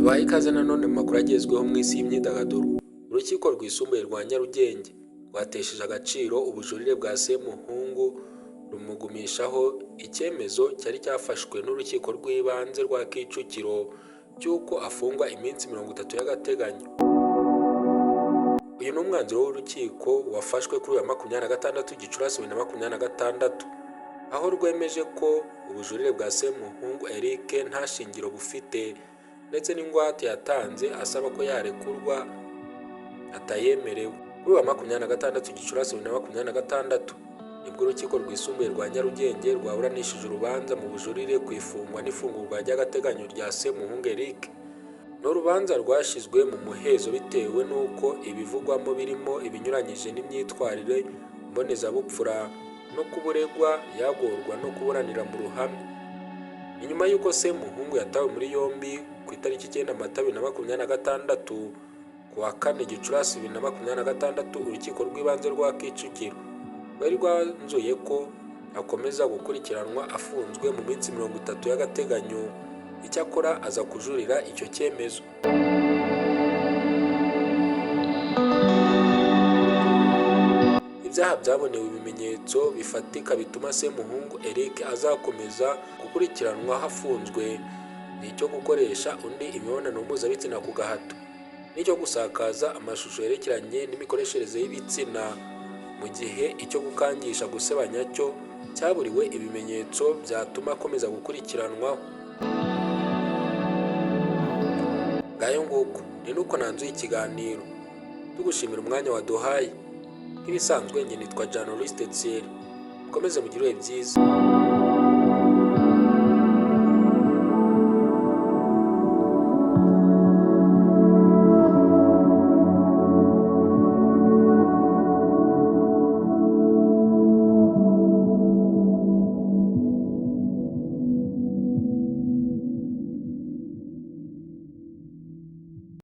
Tubahe ikaze nanone mu makuru agezweho mu isi y'imyidagaduro. Urukiko rwisumbuye rwa Nyarugenge rwatesheje agaciro ubujurire bwa Semuhungu rumugumishaho icyemezo cyari cyafashwe n'urukiko rw'ibanze rwa Kicukiro cy'uko afungwa iminsi 30 y'agateganyo. Uyu ni umwanzuro w'urukiko wafashwe kuri uyu wa 26 Gicurasi 2026, aho rwemeje ko ubujurire bwa Semuhungu Eric nta shingiro bufite ndetse n'ingwate yatanze asaba ko yarekurwa atayemerewe. Kuri uyu wa 26 Gicurasi 2026 nibwo urukiko rwisumbuye rwa Nyarugenge rwaburanishije urubanza mu bujurire ku ifungwa n'ifungurwa ry'agateganyo rya Semuhungu Eric. Ni urubanza rwashyizwe mu muhezo bitewe n'uko ibivugwamo birimo ibinyuranyije n'imyitwarire mbonezabupfura no kuba uregwa yagorwa no kuburanira mu ruhame. Ni nyuma y'uko Semuhungu yatawe muri yombi ku itariki 9 Mata 2026, ku wa 4 Gicurasi 2026 urukiko rw'ibanze rwa Kicukiro rwari rwanzuye ko akomeza gukurikiranwa afunzwe mu minsi 30 y'agateganyo, icyakora aza kujurira icyo cyemezo. Ibyaha byabonewe ibimenyetso bifatika bituma Semuhungu Eric azakomeza gukurikiranwa afunzwe ni icyo gukoresha undi imibonano mpuzabitsina ku gahato, n'icyo gusakaza amashusho yerekeranye n'imikoreshereze y'ibitsina, mu gihe icyo gukangisha gusebanya cyo cyaburiwe ibimenyetso byatuma akomeza gukurikiranwaho. Ngayo nguko, ni nuko nanzuye ikiganiro. Tugushimira umwanya waduhaye. Nk'ibisanzwe njye nitwa Journaliste Thierry. Mukomeze mugire ibihe byiza.